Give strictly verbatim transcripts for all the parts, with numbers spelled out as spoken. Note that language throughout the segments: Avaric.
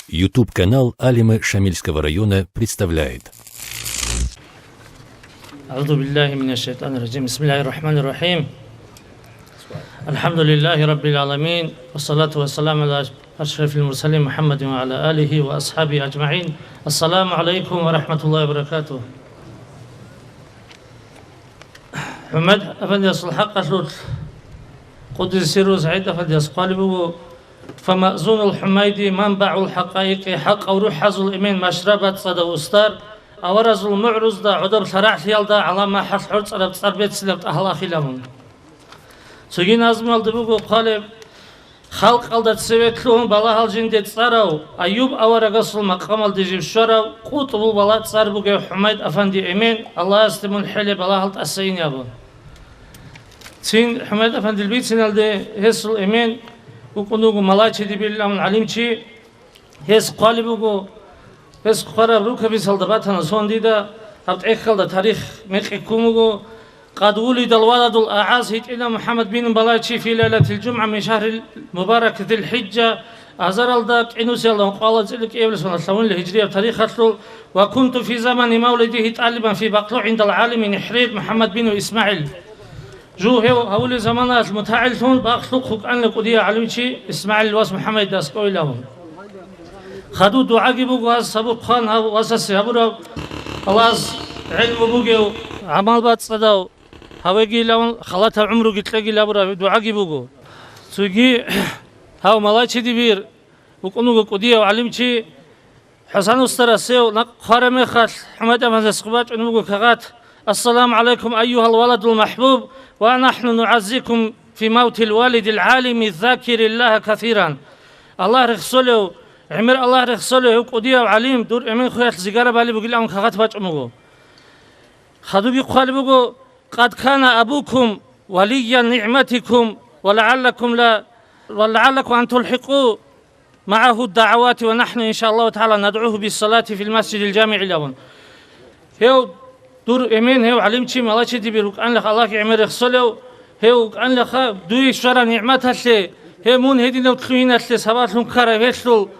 YouTube-канал Алимы Шамильского района представляет. أعوذ بالله من الشيطان الرجيم. بسم الله الرحمن الرحيم. الحمد لله رب العالمين. والصلاة والسلام على أشرف المرسلين محمد وعلى آله وأصحابه أجمعين. السلام عليكم ورحمة الله وبركاته. ХӀумайд афандиясул хӀакъалъулъ къуддиса сирругьу СагӀид афандияс хъвалеб буго: «فمأذون الحميدي منبع الحقائق», хӀакъав рухӀазул эмен машра бацӀцӀадав устар, аваразул мугӀрузда гӀодоб лъарагӀлъиялда гӀалам махӀалъ гӀорцӀараб цӀар берцинаб тӀагьал ахилабун. Цоги назмуялда буго хъвалеб: «Халкъалда цеве лъугьун балагьал жинде цӀарав, Аюб аварагасул макъамалде жив щварав, къутӀбул балагь цӀар бугев ХӀумайд афанди эмен, Аллагьасде мун хӀеле балагьал тӀаса ине», – абун. Цин ХӀумайд афандил бициналде гьесул эмен вукӀун вуго Малачи Дибирилан гӀалимчи. Гьес хъвалеб буго, гьес хъвараб рукописалда батана сон дида, гьаб тӀехьалда тарих мекъи ккун буго: «قد ولد الولد الأعز», гьитӀина МухӀаммад бин Малачи «في ليلة الجمعة من شهر المبارك ذي الحجة», азаралда кӀинусиялда къвалан цӀили кӀиабилеб соналъ лъавунила гьижрияб тарихалъул, «وكنت في زمان مولده طالبا في بقلو عند العالم نحرير محمد بن إسماعيل». Жу гьев гьавулеб заманаялъ мутагӀиллъун бакълъухъ вукӀанила кӀудияв гӀалимчи ИсмагӀилил вас МухӀаммадида аскӀовилавун. Хадув дугӀаги буго гьас гьабухъан гьав васасе гьабурав, Аллагьас гӀелму бугев, гӀамал бацӀцӀадав, гьавегийилавун халатал гӀумруги кьегил абураб дугӀаги буго. Цоги гьав Малачи Дибир вукӀун вуго кӀудияв гӀалимчи, ХӀасан устарас гьев накъ хъвараб мехалъ, ХӀумайд афандияс бачӀун буго кагъат: «السلام عليكم أيها الولد المحبوب، ونحن نعزيكم في موت الوالد العالم الذاكر الله كثيرا». Аллагь рехсолев, гӀемер Аллагь рехсолев гьев кӀудияв гӀалим, дур эмен хвеялъ зигараб балеб бугилан кагъат бачӀун буго. Хадуги хъвалеб буго: «قد كان أبوكم وليا نعمتكم ولعلكم لا، ولعلكم أن تلحقوا معه الدعوات ونحن إن شاء الله تعالى ندعوه بالصلاة في المسجد الجامع», – илавун. Гьев дур эмен, гьев гӀалимчи Малачи Дибир вукӀанлъа Аллагьги гӀемер рехсолев, гьев вукӀанлъа дуе щвараб нигӀматалъе, гьев мун гьединав лъугьиналъе сабаблъун ккарав гьелъул,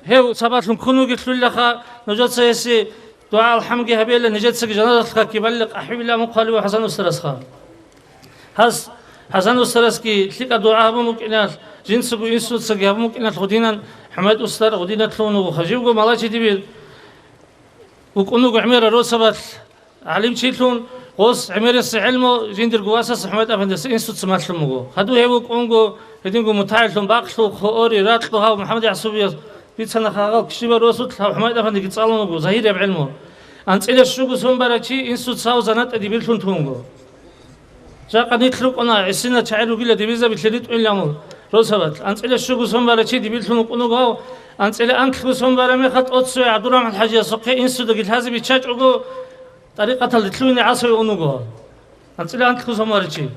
гьев сабаблъун ккун вугелъуллаха, нужеца гьесие дугӀа-алхӀамги гьабейила, нижецаги жаназалъ какги балила, къахӀибилан хъвалев ХӀасан устарасха. Гьас, ХӀасан устарасги лъикӀаб дугӀа гьабун букӀиналъ, жинцаго инсуцаги гьабун букӀиналъ гъудинан ХӀумайд устар гъудинад лъугьун вуго. Хаживго Малачи Дибир вукӀун вуго гӀемерал росабалъ гӀалимчилъун, гъос гӀемерисеб гӀелму жиндирго васас ХӀумайд афандияс инсуца малъун буго. Хадув гьев вукӀунго, гьединго мутагӀиллъун бакълъу, хоори, ракьу гьав МухӀаммад ЯхӀсубияс бицана хагъал кишибал росулъ гьав ХӀумайд афандиги цӀалун вуго загьирияб гӀелму. АнцӀила щуго сон барав чи инсуца гьав занатӀа дибирлъун тунго. Жакъа нилъ рукӀуна гӀисина чагӀи ругила дибизабилъи ритӀунилан росабалъ. АнцӀила щуго сон барав чи дибирлъун вукӀун вуго гьав. АнцӀила анлъго сон бараб мехалъ тӀоцеве ГӀабдурахӀман ХӀажиясухъе инсудаги лъазе биччачӀого, тӀарикъаталде лъугьине гӀасаве ун вуго. АнцӀила анлъго сон барав чи.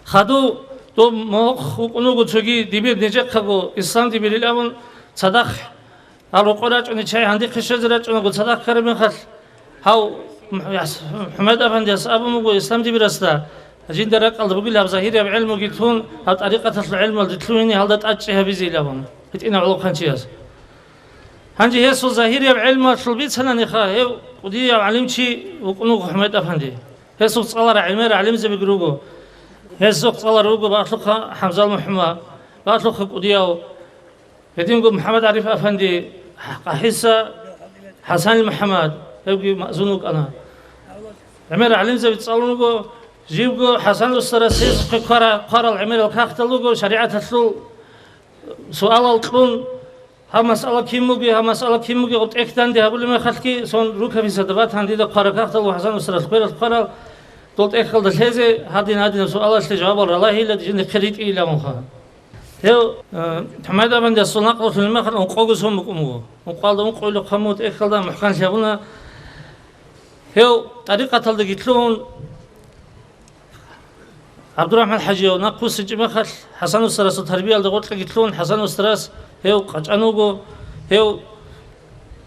Хадув доб мохъ вукӀун вуго цоги дибир нижехъаго, Ислам Дибирил абун, цадахъ гьал рокъор рачӀунел чагӀи гьандихъе щвезе рачӀунаго цадахъ ккараб мехалъ, гьав ХӀумайд афандияс абун буго Ислам Дибирасда, жинда ракӀалда бугила гьаб загьирияб гӀелмуги тун, гьаб тӀарикъаталъул гӀелмуялде лъугьине гьалда тӀадчӀей гьабизе илан, гьитӀинав гӀолохъанчияс. Гьанже гьесул загьирияб гӀелмуялъул бицананиха, гьев кӀудияв гӀалимчи вукӀун вуго ХӀумайд афанди. Гьесухъ цӀаларал гӀемерал гӀалимзабиги руго. Гьесухъ цӀаларав вуго Бакълъухъа ХӀамзал МухӀаммад, Бакълъухъа кӀудияв, гьединго МухӀаммад ГӀариф афанди, КъахӀиса, ХӀасанил МухӀаммад, гьевги маъзун вукӀана. ГӀемерал гӀалимзаби цӀалун вуго, живго ХӀасан устарас гьезухъе квара-, кварал гӀемерал кагътал руго шаригӀаталъул суалал кьун, гьаб масъала кин буги, гьаб масъала кин буги, гъоб тӀехь данде гьабулеб мехалъги, сон рукописалда батан дида хъвараб кагътал ва ХӀасан устарас хъверал хъварал, дол тӀехьалда лъезе, гьадин-гьадинаб суалалъе жавабал ралагьила, жиндихъе ритӀийилавунха. Гьев, э, ХӀумайд афандиясул накълулъун мехалъ ункъого сон букӀун буго. Ункъалда ункъойлъухъ гьаммун тӀехьалда мухӀканлъи гьабуна. Гьев тӀарикъаталдаги лъугьун, ГӀабдурахӀман ХӀажияв нахъвуссинчӀеб мехалъ, ХӀасан устарасул тарбиялда гъоркьаги лъугьун, ХӀасан устарас гьев къачӀан вуго. Гьев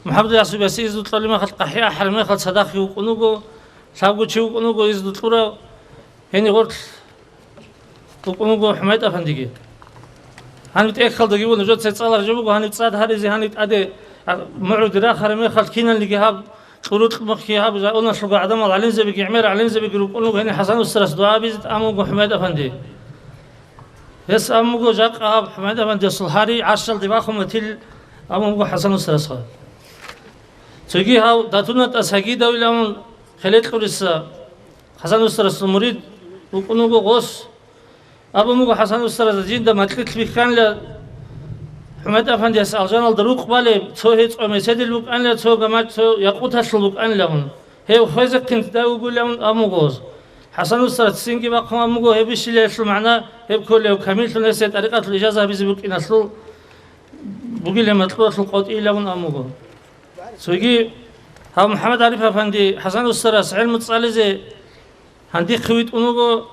МухӀаммад ЯхӀсубиясе изну кьолеб мехалъ, къахӀи ахӀараб мехалъ цадахъги вукӀун вуго, лъабго чи вукӀун вуго изну кьурав. Гьениб гъорлъ вукӀун вуго ХӀумайд афандиги. Гьаниб тӀехьалдаги вуго, нужеца цӀалараб жо буго, гьаниб цӀад гьаризе, гьаниб тӀаде, а, мугӀрудида рахараб мехалъ киналниги гьаб, кьурукь мухъги гьаб, жа-, уналъулго гӀадамал гӀалимзабиги, гӀемер гӀалимзабиги рукӀун руго, гьениб ХӀасан устарас дугӀа абизе тӀамун вуго ХӀумайд-афанди. Гьес абун буго, жакъа гьаб ХӀумайд-афандиясул гьари гӀаршалде бахун батил, абун буго ХӀасан устарасха. Цоги гьав датуна тӀаса гидавилан хеле кьуриса, ХӀасан устарасул мурид вукӀун вуго гъос. Абун буго ХӀасан устарас, жинда макьилъ бихьанила, ХӀумайд-афандияс алжаналда рукъ балеб, цо гьецӀо меседил букӀанила, цо гамачӀ, цо якъуталъул букӀанилавун. Гьев хвезехъин дагьугулавун абун буго гъос. ХӀасан устарас цинги бахъун абун буго, гьеб бищилаялъул магӀна, гьеб кколев камиллъун гьесие тӀарикъатул ижаза гьабизе букӀиналъул бугилан матлъуялъул къотӀилавун абун буго. Цоги гьав МухӀаммад ГӀариф-афанди ХӀасан устарас гӀелму цӀализе гьандихъе витӀун вуго,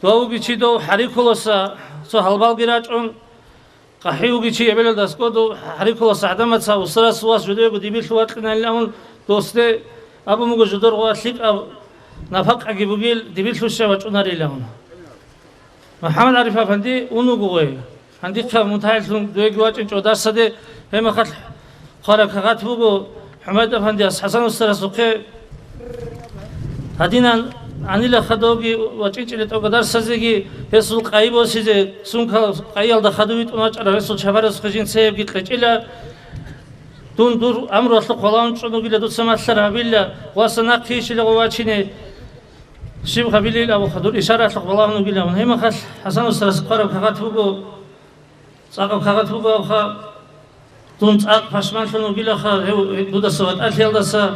дов вугев чи дов ХӀарикуласа цо гьалбалги рачӀун, къахӀи вугев чи эбелалдаса кӀодов ХӀарикуласа гӀадамаца устарасул вас жидего дибирлъун вакьиналилан досде абун буго, жидерго лъикӀаб напакъаги бугил, дибирлъун щай вачӀунарилан. МухӀаммад ГӀариф-афанди ун вуго гъой. Гьандихъа мутагӀиллъун дуеги вачӀинчӀо дарсаде, гьеб мехалъ хъвараб кагъат буго ХӀумайд-афандияс ХӀасан устарасухъе. Гьадинан гьанила хадуги вачӀинчӀила тӀокӀаб дарсазеги, гьесул къайи босизе, сумка къайиялда хадув витӀун вачӀарав гьесул чапарасухъе жинца гьебги кьечӀила. Дун дур амруялъухъ балагьун чӀун вугила, дуца малъараб гьабила, васа нахъе ишила гъов вачине. Щиб гьабилил абуха, дур ишаралъухъ балагьун вугилавун. Гьеб мехалъ ХӀасан устарас хъвараб кагъат буго, цӀакъаб кагъат буго абуха, дун цӀакъ пашманлъун вугилаха, гьев дудаса ватӀалъиялдаса.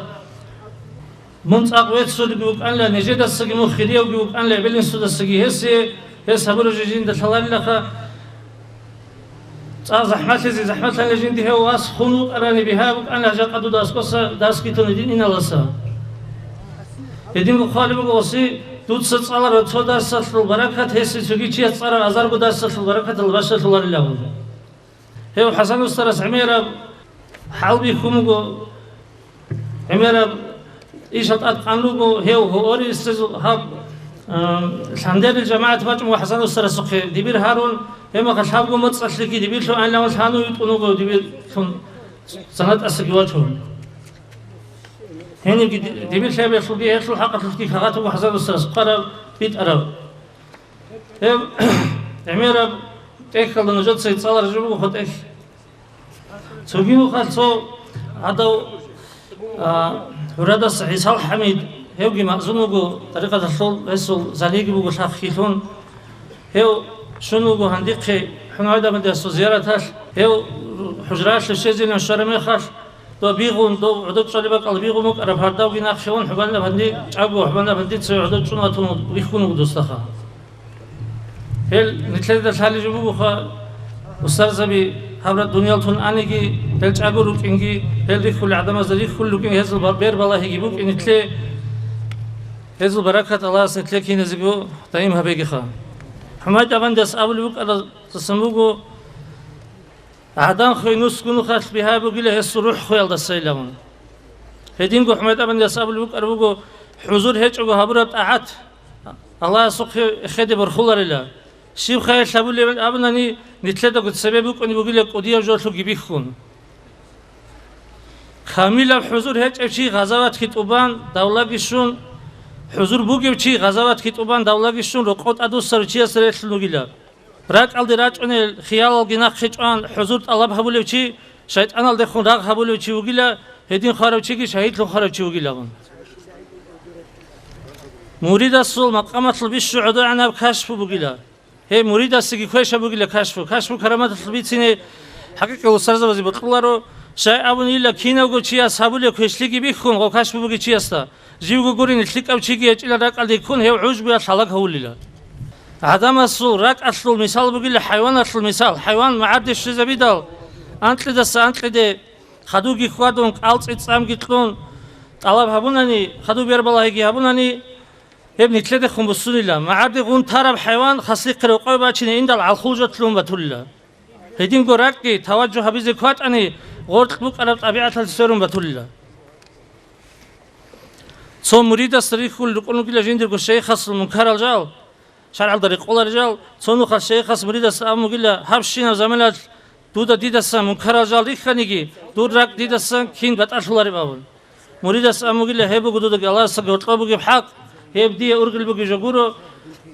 Мун цӀакъ веццулебги вукӀанила, нижедасаги мун хириявги вукӀанила, эбел-инсудасаги гьесие, гьес гьабураб жо жинда лъаларилаха. ЦӀакъ захӀмалъизе захӀмалъанила жинди гьев вас хун вукӀарани бигьа букӀана, жакъа дуда аскӀоса дарс битӀун гьедин иналдаса. Гьединго хъвалеб буго гъоси, дуца цӀалараб цо дарсалъул баракат гьесие цоги чияс цӀараб азарго дарсалъул баракаталда бащалъуларилан. Гьев ХӀасан устарас гӀемераб хӀал бихьун буго, гӀемераб ишал тӀад къан руго, гьев гьоре истезул гьаб, а, лъандерил жамагӀат бачӀун ва ХӀасан устарасухъе дибир гьарун, гьеб мехалъ гьабго моцӀалъеги дибирлъун айилан лъанун витӀун вуго, дибирлъун санатӀасаги вачун. Гьенибги ди-, дибирлъи гьабиялъулги гьелъул хӀакъалъулъги кагъат буго ХӀасан устарас хъвараб, битӀараб. Гьеб гӀемераб тӀехьалда нужеца цӀалараб жо буго хъотӀехь. Цоги нухалъ цо гьадав, а, гӀурадаса ГӀисал ХӀамид, гьевги маъзун вуго, тӀарикъаталъул гьесул залиги буго лъахъилъун. Гьев щун вуго гьандихъе ХӀумайд-афандиясул зияраталъ, гьев хӀужраялъе щвезилан щвараб мехалъ, дов бигъун, дов гӀодов чӀвалеб бакӀалда бигъун букӀараб гьардавги нахъе ун, ХӀумайд-афанди чӀаго, ХӀумайд-афанди цеве гӀодов чӀун ватун вихьун вуго досдаха. Гьел нилъеда лъалеб жо бугоха, устарзаби гьаб рагӀ дуниял тун аниги, гьел чӀаго рукӀинги, гьел рихьулел гӀадамазда рихьулел рукӀин, гьезул ба-, бербалагьиги букӀин нилъее, гьезул баракат Аллагьас нилъее киназего даим гьабегиха. ХӀумайд-афандияс абулеб букӀаралдасан буго, ГӀадан хвей нусго нухалъ бигьа бугила гьесул рухӀ хвеялдасайилан. Гьединго ХӀумайд-афандияс абулеб букӀараб буго, хӀузур гьечӀого гьабураб тӀагӀат Аллагьасухъе эхеде борхуларила. Щиб хъайилъ гьабулеб абунани, нилъедаго цебе букӀунеб бугила кӀудияб жолъуги бихьун. Камилаб хӀузур гьечӀев чи гъазаватги тӀубан, давлаги щун, хӀузур бугев чи гъазаватги тӀубан, давлаги щун, рокъов тӀадвуссарав чиясда релълъун вугила. РакӀалде рачӀунел хиялалги нахъе чӀван хӀузур тӀалаб гьабулев чи, шайтӀаналдехун рагъ гьабулев чи вугила, гьедин хварав чиги шагьидлъун хварав чи вугилан. Муридасул макъамалъул бищун гӀодогӀанаб кашфу бугила. Гьеб муридасеги квешаб бугила кашфу. Кашфу караматалъул бицине хӀакъикъи устарзабазе бокьуларо, щай абунила кинавго чияс гьабулеб квешлъиги бихьун гъов кашфу бугев чиясда. Живго гурин, лъикӀав чиги гьечӀилан ракӀалде ккун, гьев гӀужбуялъ гьалаг гьавулила. ГӀадамасул ракӀалъул мисал бугила хӀайваналъул мисал. ХӀайван магӀарде щвезабидал, анкьидаса анкьиде хадуги хьвадун, кӀал цӀи-цӀамги кьун, тӀалаб гьабунани, хадуб бербалагьиги гьабунани, гьеб нилъедехун буссунила. МагӀарде гъун тараб хӀайван хаслихъе рокъове бачине индал гӀалхул жо лъугьун батулила. Гьединго ракӀги таваджугь гьабизе кватӀани, гъоркь букӀараб тӀабигӀаталде сверун батулила. Цо муридасда рихьулел рукӀун ругила жиндирго шайхасул мункарал жал. шаргӀалда рекъоларел жал, цо нухалъ шейхас муридас абун бугила, гьабщинаб заманалъ дуда дидасан мункарал жал рихьаниги, дур ракӀ дидасан кин батӀалъулареб абун. Муридас абун бугила, гьеб буго дудаги Аллагьасдаги гьоркьоб бугеб хӀакъ, гьеб дие ургъел бугеб жо гуро,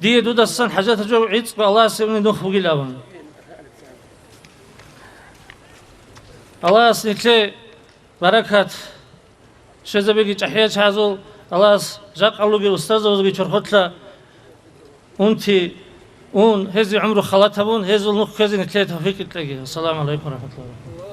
дие дудасан хӀажатаб жо гӀицӀго Аллагьасе унеб нух бугилан абун. Аллагьас нилъее баракат щвезабеги чӀахӀиял чагӀазул, Аллагьас жакъа лугел устазабазулги чорхолъа унти ун, гьезие гӀумру халат гьабун, гьезул нух ккезе нилъее тавфикъ кьеги. Ассаламу гӀалайкум ва рахматуллагьи ва баракатугьу.